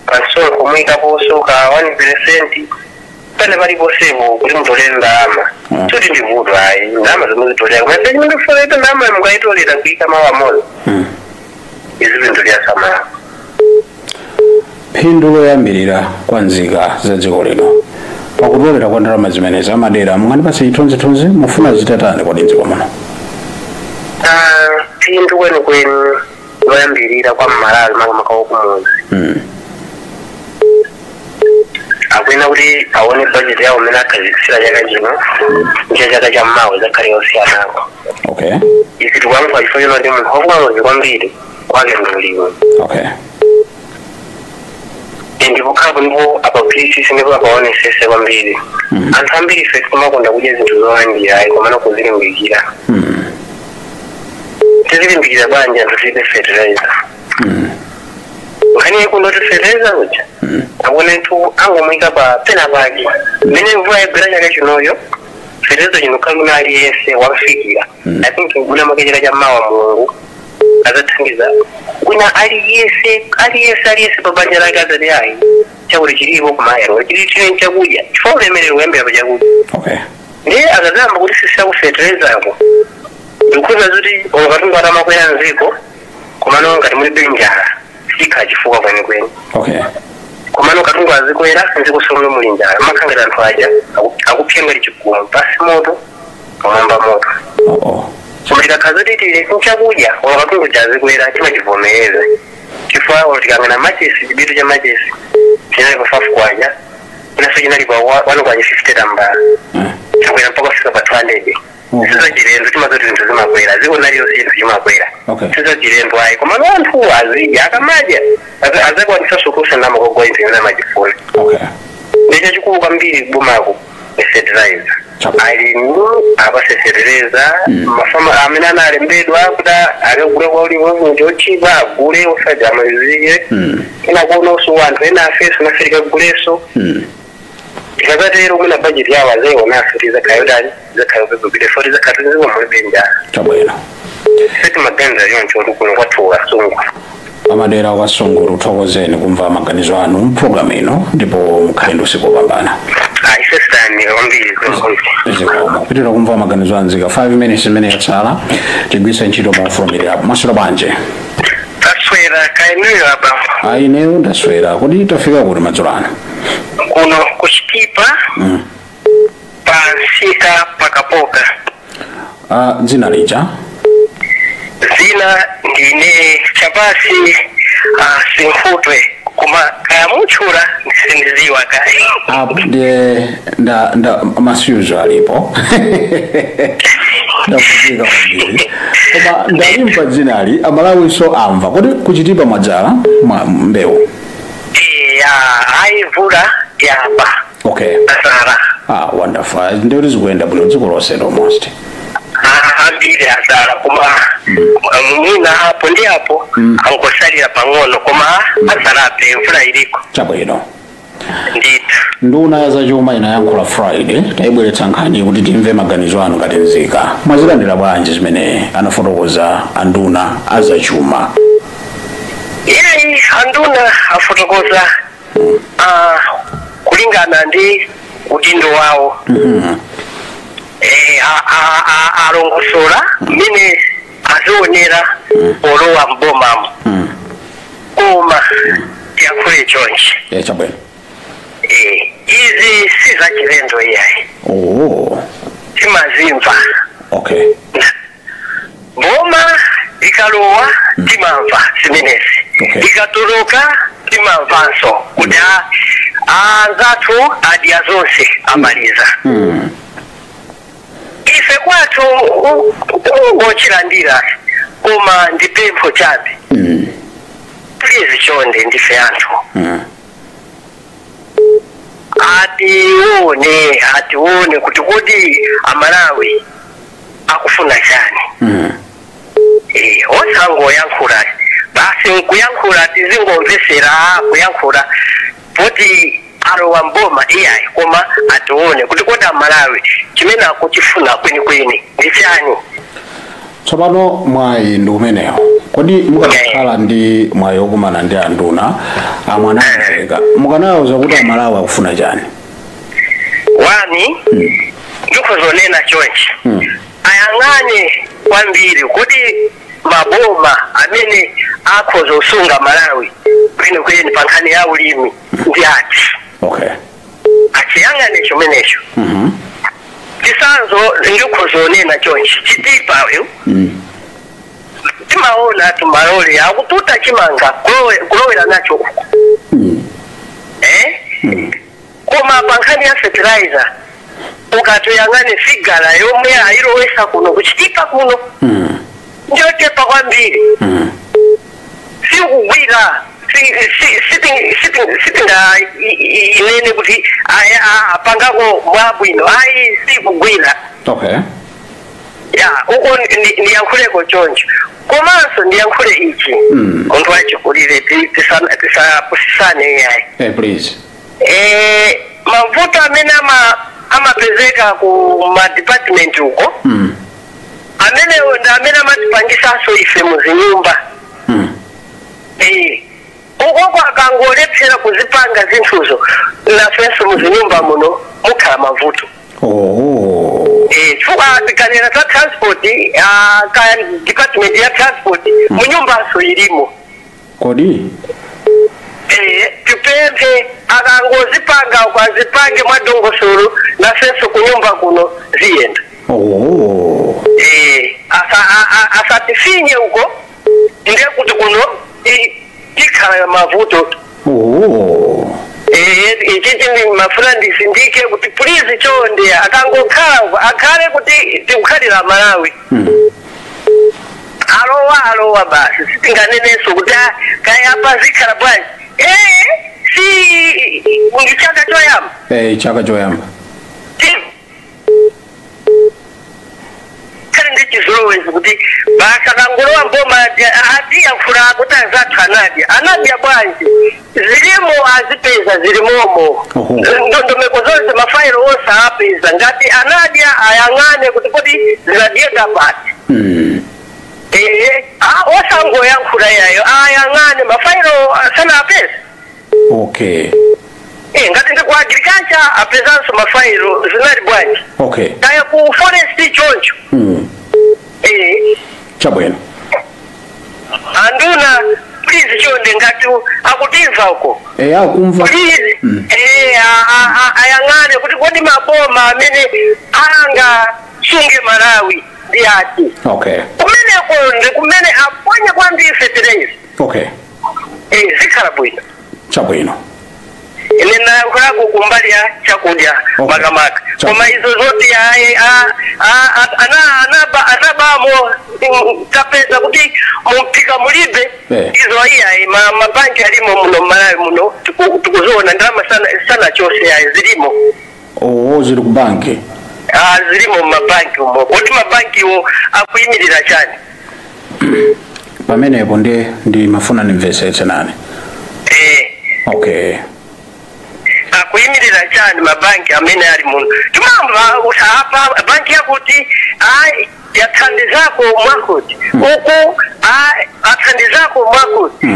pansonkho muyikaponso ka 1% pene paliponsepo kuti mutolere ndalama. Choti ndivuto ayi ndalama zomwe zitolera koma chimene ndikufuna ito ndalama mukayitolera kuyika mawu amodzi izipindulira samala. Phindu loyambirira kwa nzika za dziko lino pakutolera kwa ndalama zimenezi amadera mungandipatse chithunzithunzi mufuna zitatani kodi mdziko muno? Phindu kwenikweni loyambirira kwa Mmalawi makamaka wakumudzi akwena kuti aone budget yawo mmene akhazikitsira chaka chino ndi chaka cha mmawa zakhale yosiyanako. Okay. Izi tikuyankhula chifukwa chino ndi munthu wakumudzi kwambiri kwake ndi ulimi. Okay. Ndipo khabo ndipo apagwirisise ndipo apaonesese kwambiri. Anthu ambiri ife timakonda kudya zinthu zolandira ayi komano kuzilimbikira. Tizilimbikira bwanji anthu tilibe fertilizer. Nkhani yakundoti fertilizer uja akuona nthu angomuyika pa pena pake mmene mvula yagwera chaka chinoyo fertilizer chino khaluna aliyense wamfikira. I think mwina mwake chaka cha mawa Mulungu azathandiza wina aliyense aliyense pa banja lake azati ayi chakuti chilipo kumayero chili chine chakudya chifukwa ulemerero kuyambira pa chakudya. Okay. Ndiye akazamba kuti sisa ku fertilizer ako ndikuza kuti katundu atamakwera mdziko komano ngati mulibe njala sikha chifukwa kwenikweni. Okay. Komano katundu azikwera mdziko somwe muli njala makhangati anthu aja akupsa ngati chigumu pasi moto Kumwamba moto. Oh. Koma tikakhala zoti tili nchakudya, koma katundu chazikwera, timachivomereza, chifukwa tikang'ana machesi, chibitu cha machesi chinali pa 5 kwacha, inaso chinali pa 1 kwacha 50 tambala, chakwera mpaka kufika pa 200. Sizachilendo, timazoti zinthu zimakwera, dziko lililonse chinthu chimakwera. Sizachilendo ayi, koma anthu azidya, akamadya azakwanisanso kusanama kogwa inthu imene amachifuna. Ndicho chikulu kwambiri bomako fertilizer, alimi apase fertilizer, mafama amene analembedwa kuti akagule kwa ulimi njochipa agule, osati amalizike. Ena kuononso anthu ena afeso nafe tikaguleso. Tikazatero mwina budget yawo azaionaso, tizakhayo tani, zakhayo pepupite fo tizakhala tiziko mulibe njala. Chabwino. Seti maganizo yoncho kuti kuno kwathu Kasungu. Amadera Kasungu, tuthokozeni kumva maganizo anu mpulogalamu ino, ndipo mukhale ndi usiku wopambana. Ife sitani kwambiri. Zikomo. Kupitira kumva maganizo anzika 5 minutes imene yatsala tigwise ntchito mofulumirirapo. Mwaswera bwanji? Taswera, kainuyo abambo? Ayi, ineyo ndaswera. Kodi tafika kuti madzulo ano? Kuno kuchitipa, pansika pakapoka. Dzina lija? Zina ndine Chapasi Sinfutwe, koma kaya mutchula sindiziwa kaya. Apo ndiye nda masuzo alipo, ndakutika kwambiri, koma ndalimva dzinali, Amalawiso amva. Kodi kuchitipa mwadzala mwa mbewu? Ya, ayi, mvula yamba. Asala. Ah, wonderful. Ndiye zikuyenda bwino dziko lonse almost. Ambiri asala, koma mwina apo ndi apo angosalira pang'ono, koma asalabe, mvula iliko. Chabwino. Ndithu. Nduna ya zachuma inayankhula Friday, tayibweretsa nkhani kuti timve maganizo anu ngati nzika. Mwazilandira bwanji zimene anafotokoza anduna azachuma? Iyayi, anduna afotokoza kulingana ndi udindo wawo. Alongosola mmene azionera polowa mbomamo, koma tiyankhule chonchi. Chabwino. Izi si zachilendo iyayi. Timazimva. Boma ikalowa timamva zimenezi. Ikatuluka timamvanso kuti anzathu adya zonse, amaliza. Ife kwathu ungochilandira, koma ndi pempho chabe. Please, chonde, ndife anthu. Atione kuti kodi Amalawi akufuna chani. Osangoyankhula basi, nkuyankhula tizingomvesera, kuyankhula poti alowa mboma iyayi, koma atione kuti kodi Amalawi chimene akuchifuna kwenikweni ndi chani. Tsopano mwayi ndi umenewo. Kodi mukanakhala ndi mwayi wokumana ndi anduna amwanamveka, mukanawuza kuti Amalawi akufuna chani? Wani, ndikuzonena chonchi, ayang'ane kwambiri kuti maboma amene akhoza kusunga Malawi kwenikweni pa nkhani ya ulimi ndi ati. Achiyang'ane chimenecho. Chisanzo ndikuzonena chonchi, Chitipayo timaona tumalole akututa chimanga kulowera nacho uko. Koma pa nkhani ya fertilizer ukatoyang'ane figala yomwe ayilowesa kuno kuchitipa kuno, ndiyochepa kwambiri. Sikugwira, sitinga inene kuti apangako mwabwino, ayi, sikugwira. Ya, uko ndiyankhuleko choncho, komanso ndiyankhule ichi. Munthu wachikulire, tisapusisane iyayi. Please. Mavuto amene amapezeka ku ma department uko, amenewo ndi amene amatipangisanso ife muzinyumba. Ukoko akangolephera kuzipanga zinthuzo, nafenso muzinyumba muno mukhala mavuto. Chifukwa tikanena za transport, ka department ya transport munyumbanso ilimo. Kodi? Tipemphe akangozipanga, ukazipange mwadongosolo, nafenso kunyumba kuno ziyenda. Oh. Asatifinye uko ndiye kuti kuno tikhala mavuto. Oh. Ichichi ndi mafuna ndisindike kuti please chonde akangokhala akhale kuti tikukhalira Malawi. Alowa basi sitinganenenso kuti kaya apa zikhala bwanji. Si ndi chaka choyamba. Chaka choyamba. Kale ndi chizolowezi kuti basi akangolowa mboma atiyankhula kuti anzathu anadya bwanji zilimo azipeza zilimomo. Ndondomeko zonse mafailo onse apeza ngati anadya ayang'ane kuti kodi zinadyeka pati. Osangoyankhula yayo ayang'ane mafailo sana apeza. Okay. Ngati ndi ku agriculture apezanso mafailo zinali bwanji. Okay. Kaya ku forest choncho. Chabwino. Anduna please chonde ngati akutimva uko. Akumva. Please. Ayang'ane kuti kodi maboma amene anga sunge Malawi ndi ati. Okay. Kumeneko ndi kumene aponye kwambiri fertilizer. Okay. Zikhala bwino. Chabwino. Ine nayankhulako kumbali ya chakudya makamaka. Koma izo zoti anabamo tapeza kuti mumphika mulibe izo iyayi mabanki alimo muno Malawi muno tikuziona ndalama sana chose ayi zilimo. Zili ku banki. Zilimo mumabanki umo. Kuti mabankiwo akuyimirira chani. Pamenepo ndi mafuna nimvetsetse nane. Okay. Akuyimirira chani mabanki amene ali muno. Timamva apa banki yakuti yathandizako mwakuti uku athandizako mwakuti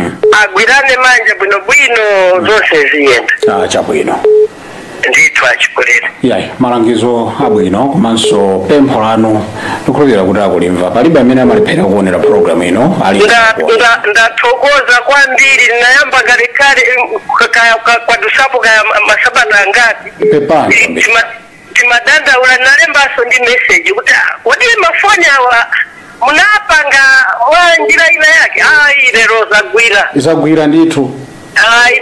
agwirane manja bwinobwino zonse ziyenda. Chabwino. Ndithu achikolera. Yayi malangizo abwino komanso pempho lanu ndikhulupirira kuti akulimva. Palibe amene amalephera kuonera program ino. Ndathokoza kwambiri ndinayamba kalekale kwadusapo kaya masabata angati. Pepani. Timadandaula nalembaso ndi message kuti kodi mafoni awa munapanga wa njira ina yake. Lero zagwira. Zagwira ndithu.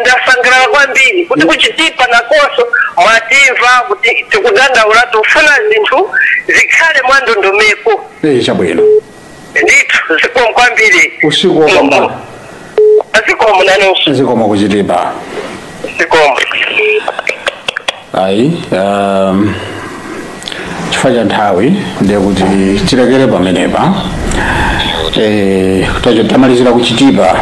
Ndasangalala kwambiri kuti kuchitipa nakonso mwatimva kuti tikudandaula tofuna zinthu zikhale mwa ndondomeko. Chabwino. Ndithu zikomo kwambiri. Usiku wopambana. Zikomo nanonso. Zikomo kuchitipa. Zikomo. Ayi chifukwa cha nthawi ndiye kuti tilekere pamenepa. Tamalizira kuchitipa.